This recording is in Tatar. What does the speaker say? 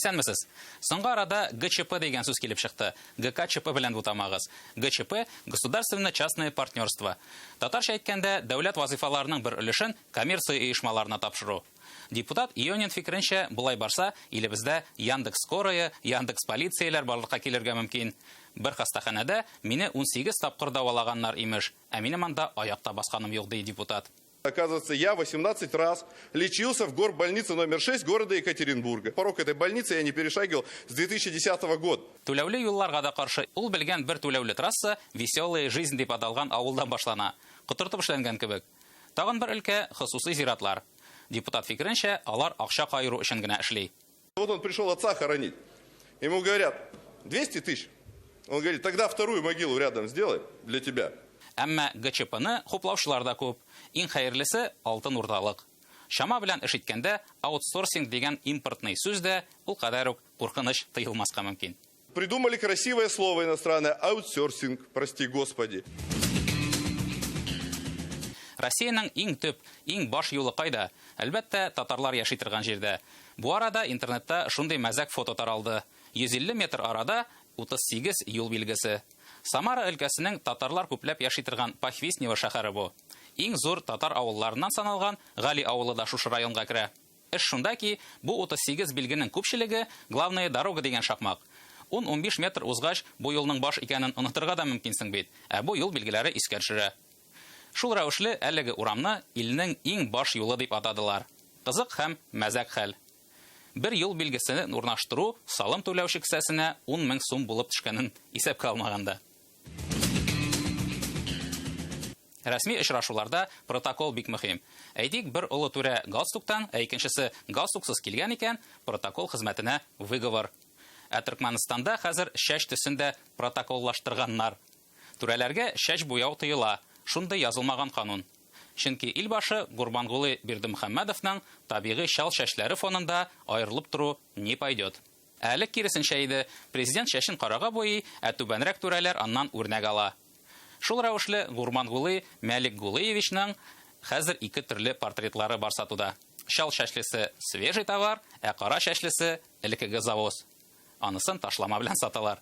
Исәнмесез. Соңгы арада ГЧП дигән сүз килеп чыкты. ГКЧП белән бутамагыз. ГЧП, государственно-частное партнерство. Татарча әйткәндә, дәүләт вазыйфаларының бер өлешен коммерция оешмаларына тапшыру. Депутат Ионин фикеренчә, болай барса, илебездә Яндекс скорые, Яндекс полицияләр барлыкка килергә мөмкин. Бер хастаханәдә мине 18 тапкыр дәвалаганнар, имеш, ә минем анда аяк та басканым юк, ди депутат. Оказывается, я 18 раз лечился в горбольнице номер 6 города Екатеринбурга. Порог этой больницы я не перешагивал с 2010 года. Түләүле юлларга да каршы. Ул белгән бер түләүле трасса Веселая жизнь дип аталган авылдан башлана. Котыртып эшләнгән кебек. Тагын бер өлкә, хосусый зиратлар. Депутат фикеренчә, алар акча каеру өчен генә эшли. Вот он пришел отца хоронить. Ему говорят, 200 тысяч. Он говорит, тогда вторую могилу рядом сделай для тебя. Әмма ГЧПны хуплаучылар да күп. Иң хәерлесе, алтын урталык. Чама белән эш иткәндә, аутсорсинг дигән импортный сүз дә ул кадәр үк куркыныч тоелмаска мөмкин. Придумали красивое слово иностранное аутсорсинг, прости господи. Россиянең иң төп, иң баш юлы кайда? Әлбәттә, татарлар яши торган җирдә. Бу арада интернетта шундый мәзәк фото таралды. 150 метр арада 38 юл билгесе. Самара өлкәсенең татарлар күпләп яши торган Похвистнево шәһәре бу. Иң зур татар авылларыннан саналган Гали авылы да шушы районга керә. Эш шунда ки, бу 38 билгенең күпчелеге главная дорога дигән шакмак. 10-15 метр узгач, бу юлның баш икәнен онытырга да мөмкинсең бит, ә бу юл билгеләре искә төшерә. Шул рәвешле әлеге урамны илнең иң баш юлы дип атадылар. Кызык һәм мәзәк хәл. Бер юл билгесен урнаштыру салым түләүче кесәсенә 10 мең сум булып төшкәнен исәпкә алмаганда. Рәсми очрашуларда протокол бик мөһим. Әйтик, бер олы түрә галстуктан, ә икенчесе галстуксыз килгән икән, протокол хезмәтенә выговор. Ә Төркмәнстанда хәзер чәч төсен дә протоколлаштырганнар. Түрәләргә чәч буяу тыела, шундый язылмаган канун. Чөнки илбашы Гурбангулы Бердымөхәммәдовның табигый чал чәчләре фонында аерылып тору не пойдет. Ә элек киресенчә иде, президент чәчен карага буйый, ә түбәнрәк түрәләр аннан үрнәк ала. Шул рәвешле Гурбангулы Мәликгулыевичның хәзер ике төрле портретлары бар сатуда. Чал чәчлесе свежий товар, ә кара чәчлесе элеккеге завоз. Анысын ташлама белән саталар.